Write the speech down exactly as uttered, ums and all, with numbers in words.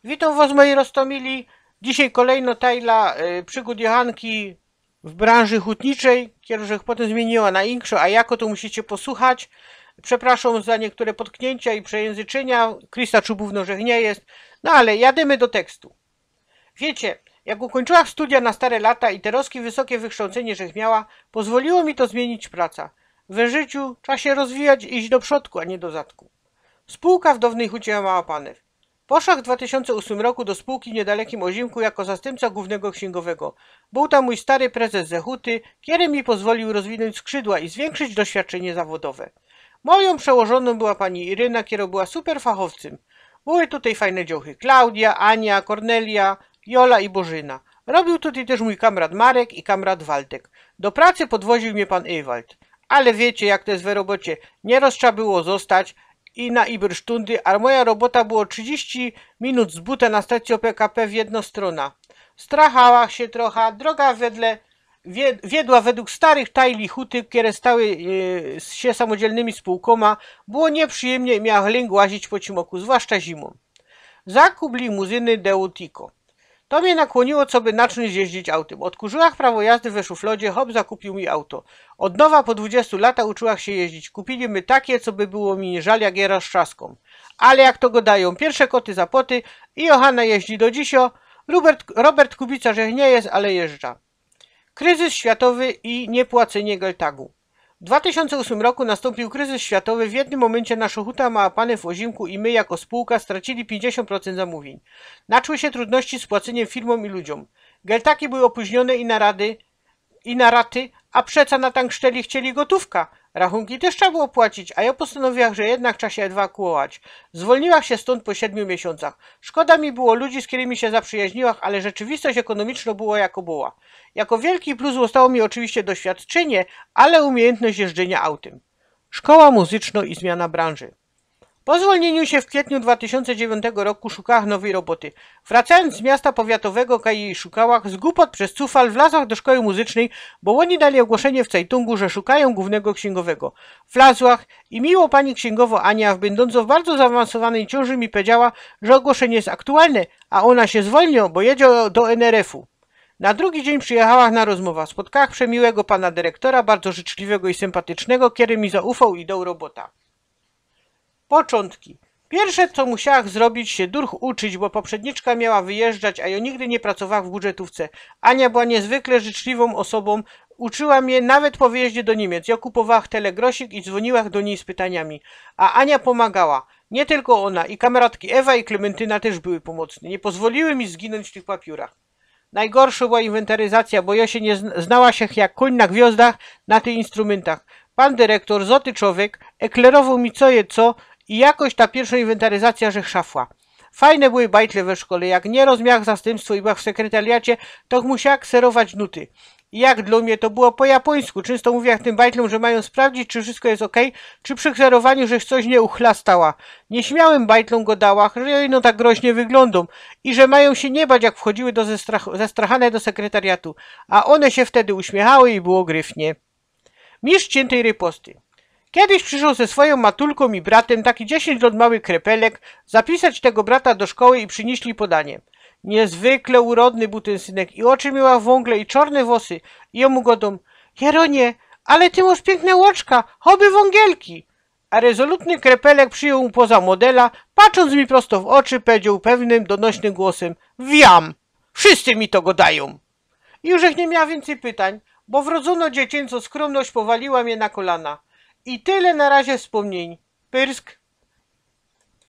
Witōm wos, moji roztōmili. Dzisiej kolejno tajla y, przygōd Johanki w branży hutniczej, kierunek potym zmiyniła na inkszõ, a jako, to musicie posłuchać. Przepraszōm za niyktóre potkniyncie i przejynzyczynia. Krista czubōwno, że ich niy ma. No ale jadymy do tekstu. Wiycie, jak ukōńczyła studia na stare lata i te rozki wysokie wykształcynie żech miała, pozwoliło mi to zmiynić praca. We życiu trza sie rozwijać i iś do przodku, a niy do zadku. Spōłka w downyj hucie Mała Panew. Poszłach w dwa tysiōnce ôsmym roku do spōłki w niydalekim Ôzimku jako zastympca głōwnego ksiyngowo. Bōł tam mōj stary prezes ze huty, kery mi pozwolił rozwinōńć skrzydła i zwiynkszyć doświadczynie zawodowe. Mojōm przełożōnōm była pani Iryna, kerŏ była super fachowcym. Były tutej fajne dziołchy: Klaudia, Ania, Kornelia, Jola i Bożyna. Robiōł tutej tyż mōj kamrat Marek i kamrat Waldek. Do pracy podwoziōł mie pan Ewald. Ale wiycie, jak to je we robocie. Niyroz trza było zostać i na ibersztundy, a moja robota było trzidziści minut z buta na stacyjŏ P K P w jednŏ strōna. Strachałach sie trocha, droga wedle, wie- wiedła według starych tajli huty, kere stały e, sie samodzielnymi spōłkōma. Było niyprzyjymnie i miałach lynk łazić po cimoku, zwłaszcza zimōm. Zakup limuzyny Deutico. To mie nakłōniło, coby zaczōńć jeździć autym. Ôdkurzyłach prawo jazdy we szuflodzie, hop, zakupiył mi auto. Ôd nowa po dwudziestu latach uczyłach sie jeździć. Kupiyli my take, coby było mi niy żal, jak je roztrzaskōm. Ale jak to gŏdajōm, piyrsze koty za płoty i Johana jeździ do dzisiŏ. Robert, Robert Kubica żech niy ma, ale jeżdża. Kryzys światowy i niypłacynie geltagu. W dwa tysiōnce ôsmym roku nastōmpiōł kryzys światowy. W jednym mōmyncie naszŏ huta Mała Panew w Ôzimku i my jako spōłka straciyli piyńćdziesiōnt procynt zamōwiyń. Zaczły sie trudności z płacyniym firmōm i ludziōm. Geltaki były ôpōźniōne i narady, i naraty, a przeca na tankszteli chcieli gotōwka. Rachunki tyż trza było płacić, a jŏ postanowiłach, że jednak trza sie ewakuować. Zwolniłach sie stōnd po siedmiu miesiōncach. Szkoda mi było ludzi, z kerymi sie zaprzyjaźniłach, ale rzeczywisność ekōnomicznŏ była, jako była. Jako wielki plus ôstało mi ôczywiście doświadczynie, ale umiyntność jeżdżynia autym. Szkoła muzycznŏ i zmiana branży. Po zwolniyniu sie w kwietniu dwa tysiōnce dziewiyntego roku szukałach nowyj roboty. Wracajōnc z miasta powiatowego, kaj szukałach, z gupot przez cufal wlazłach do szkoły muzycznyj, bo ôni dali ôgłoszynie w cajtungu, że szukajōm głōwnego ksiyngowo. Wlazłach i miło pani ksiyngowo Ania, bydōnco w bardzo zaawansowanej ciōnży, mi pedziała, że ôgłoszynie je aktualne, a ôna sie zwolniŏ, bo jedzie do N R F-u. Na drugi dziyń przijechałach na rozmowã. Spotkałach przemiłego pana dyrektōra, bardzo życzliwego i sympatycznego, kery mi zaufoł i doł robota. Poczōntki. Piyrsze, co musiałach zrobić, sie durch uczyć, bo poprzedniczka miała wyjeżdżać, a jŏ nigdy niy pracowałach w budżetōwce. Ania była niyzwykle życzliwōm ôsobōm. Uczyła mie nawet po wyjeździe do Niymiec. Jŏ kupowałach telegrosik i zwōniłach do niyj z pytaniami. A Ania pōmagała. Niy tylko ôna, i kamratki Ewa i Klementyna tyż były pōmocne. Niy pozwoliły mi zginōńć w tych papiōrach. Nojgorszŏ była inwentaryzacyjŏ, bo jŏ sie niy zn- znała sie jak kōń na gwiŏzdach na tych instrumyntach. Pan dyrektōr, zŏty czowiek, eklerowoł mi, co je co, i jakoś ta piyrszŏ inwentaryzacyjŏ żech szafła. Fajne były bajtle we szkole. Jak niy rozmiałach zastympstwo i byłach w sekretariacie, to musiałach kserować nuty. I jak dlō mie to było po japōńsku. Czynsto mówiłach tym bajtlōm, że majōm sprawdzić, czy wszysko je okej, czy przi kserowaniu żech coś niy uchlastała. Niyśmiałym bajtlōm gŏdałach, że jŏ ino tak groźnie wyglōndōm i że majōm sie niy bać, jak wchodziły do zestrach- zestrachane do sekretariatu. A ône sie wtedy uśmiychały i było gryfnie. Mistrz ciyntyj ripōsty. Kejś prziszoł ze swojōm matulkōm i bratym, taki dziesiyńć lŏt mały krepelek, zapisać tego brata do szkoły i prziniśli podanie. Niyzwykle urodny bōł tyn synek, i ôczy miołach wōngle, i czŏrne włosy. I jŏ mu gŏdōm: „Jeronie, ale ty mŏsz piykne ôczka, choby wōngielki”. A rezolutny krepelek przijōn poza modela, patrząc mi prosto w ôczy, powiedzioł pewnym, donośnym głosym: „Wiym, wszyscy mi to gŏdajōm”. I już żech niy miała wiyncyj pytań, bo wrodzōno dziecięcŏ skrōmność powaliła mie na kolana. I tyle na razie wspōmniyń. Pyrsk.